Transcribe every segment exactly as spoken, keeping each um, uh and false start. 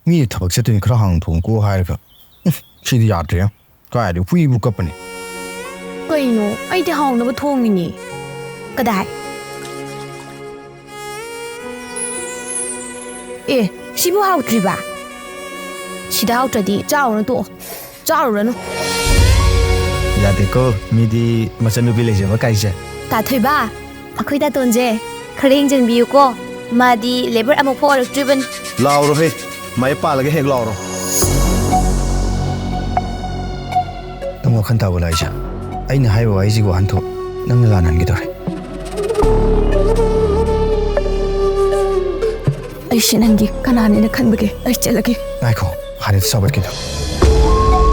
ꯃꯤꯅ ꯊꯕꯛ ꯆꯠꯇꯣꯏꯅꯤ, ꯈꯔ ꯍꯥꯡꯅ ꯊꯣꯡꯉꯨꯀꯣ ꯍꯥꯏꯔꯒ꯫ ꯎꯝ, ꯁꯤꯗꯤ ꯌꯥꯗ꯭ꯔꯦ꯫ ꯀꯥꯏꯗꯩ ꯍꯨꯏꯕꯨ ꯀꯞꯄꯅꯤ꯫ ꯀꯩꯅꯣ? ꯑꯩꯗꯤ ꯍꯥꯎꯅꯕ ꯊꯣꯡꯉꯤꯅꯦ꯫ ꯀꯗꯥꯏ? ꯑꯦ, ꯁꯤꯕꯨ ꯍꯥꯎꯇ꯭ꯔꯤꯕ? ꯁꯤꯗ ꯍꯥꯎꯇ꯭ꯔꯗꯤ ꯆꯥꯎꯔꯅꯨ, ꯇꯣꯛꯑꯣ꯫ ꯆꯥꯔꯨꯔꯅꯨ꯫ ꯌꯥꯗꯦꯀꯣ, ꯃꯤꯗꯤ ꯃꯆꯟꯅꯨꯄꯤ ꯂꯩꯖꯕ ꯀꯥꯏꯁꯦ꯫ ꯇꯥ ꯊꯣꯏꯕ, ꯑꯩꯈꯣꯏ ꯇꯥꯇꯣꯟꯁꯦ ꯈꯔ ꯌꯦꯡꯁꯤꯟꯕꯤꯌꯨꯀꯣ꯫ ꯃꯥꯗꯤ ꯂꯦꯕꯔ ꯑꯃꯨꯛ ꯐꯥꯎ ꯑꯣꯏꯔꯛꯇ꯭ꯔꯤꯕꯅꯤ꯫ ꯂꯥꯎꯔꯣꯍꯦ, ꯃꯌꯦꯛ ꯄꯥꯜꯂꯒ ꯍꯦꯛ ꯂꯥꯎꯔꯣ꯫ ꯅꯪ ꯋꯥꯈꯜ ꯇꯥꯕ ꯂꯥꯛꯏꯁꯦ? ꯑꯩꯅ ꯍꯥꯏꯕ ꯋꯥꯍꯩꯁꯤꯒꯤ ꯋꯥꯍꯟꯊꯣꯛ ꯅꯪꯅ ꯂꯥꯟꯍꯟꯒꯦ ꯇꯧꯔꯦ꯫ ꯑꯩꯁꯦ ꯅꯪꯒꯤ ꯀꯅꯥꯅꯦꯅ ꯈꯟꯕꯒꯦ? ꯑꯩ ꯆꯠꯂꯒꯦ꯫ ꯉꯥꯏꯈꯣ, ꯍꯥꯟꯅꯗꯤ ꯁꯥꯎꯒꯠꯈꯤꯅꯨ꯫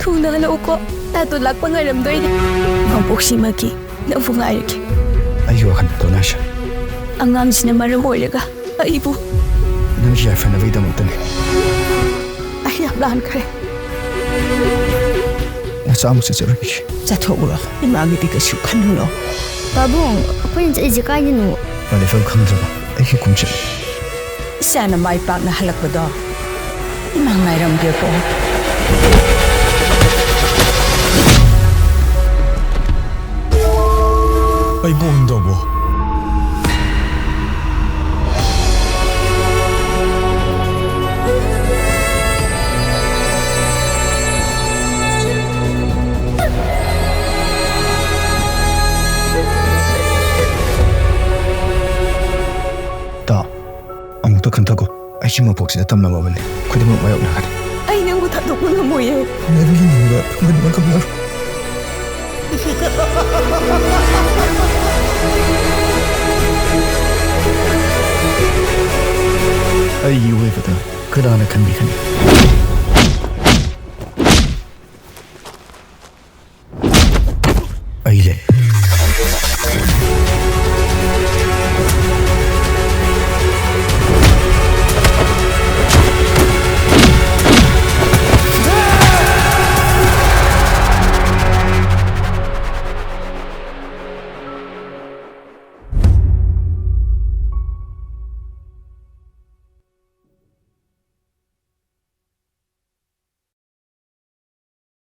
ꯊꯨꯅ ꯍꯜꯂꯛꯎꯀꯣ, ꯇꯥꯇꯣ ꯂꯥꯛꯄ ꯉꯥꯏꯔꯝꯗꯣꯏꯅꯦ꯫ ꯃꯕꯣꯛꯁꯤꯃꯒꯤ ꯅꯪꯕꯨ ꯉꯥꯏꯔꯒꯦ꯫ ꯑꯩꯒꯤ ꯋꯥꯈꯜꯗ ꯇꯣꯅꯥꯁꯦ꯫ ꯑꯉꯥꯡꯁꯤꯅ ꯃꯔꯝ ꯑꯣꯏꯔꯒ ꯑꯩꯕꯨ꯫ ꯅꯪꯒꯤ ꯌꯥꯏꯐꯅꯕꯒꯤꯗꯃꯛꯇꯅꯤ꯫ ꯑꯩ ꯌꯥꯝ ꯂꯥꯟꯈ꯭ꯔꯦ꯫ ꯅꯆꯥ ꯑꯃꯨꯛ ꯆꯠꯆꯔꯨꯈꯤꯒꯦ꯫ ꯆꯠꯊꯣꯛꯎꯔꯣ, ꯏꯃꯥꯒꯤꯗꯤ ꯀꯩꯁꯨ ꯈꯜꯂꯨꯅꯣ꯫ ꯄꯥꯕꯨꯡ, ꯑꯩꯈꯣꯏꯅ ꯆꯠꯂꯤꯁꯦ ꯀꯥꯏꯗꯅꯣ? ꯃꯅꯤꯐꯝ ꯈꯪꯗ꯭ꯔꯕ ꯑꯩꯒꯤ ꯈꯣꯡꯆꯠꯅꯤ꯫ ꯏꯆꯥꯅ ꯃꯥꯏ ꯄꯥꯛꯅ ꯍꯜꯂꯛꯄꯗꯣ ꯏꯃꯥ ꯉꯥꯏꯔꯝꯒꯦꯀꯣ꯫ ꯑꯩꯕꯨ ꯎꯅꯗꯧꯕ꯫ ꯇꯥ, ꯑꯃꯨꯛꯇ ꯈꯟꯊꯒꯣ꯫ ꯑꯩꯒꯤ ꯃꯄꯣꯛꯁꯤꯗ ꯇꯝꯂꯝꯃꯕꯅꯤ, ꯈꯨꯗꯤꯡꯃꯛ ꯃꯥꯌꯣꯛꯅꯒꯅꯤ꯫ ꯑꯩ ꯅꯪꯕꯨ ꯊꯥꯗꯣꯛꯄ ꯉꯝꯃꯣꯏꯌꯦ꯫ ꯅꯪꯒꯤ ꯅꯤꯡꯕ ꯃꯨꯟꯕ ꯉꯝꯂꯔꯣꯏ꯫ ꯑꯩꯒꯤ ꯑꯣꯏꯕꯗ ꯀꯅꯥꯅ ꯈꯟꯕꯤꯒꯅꯤ?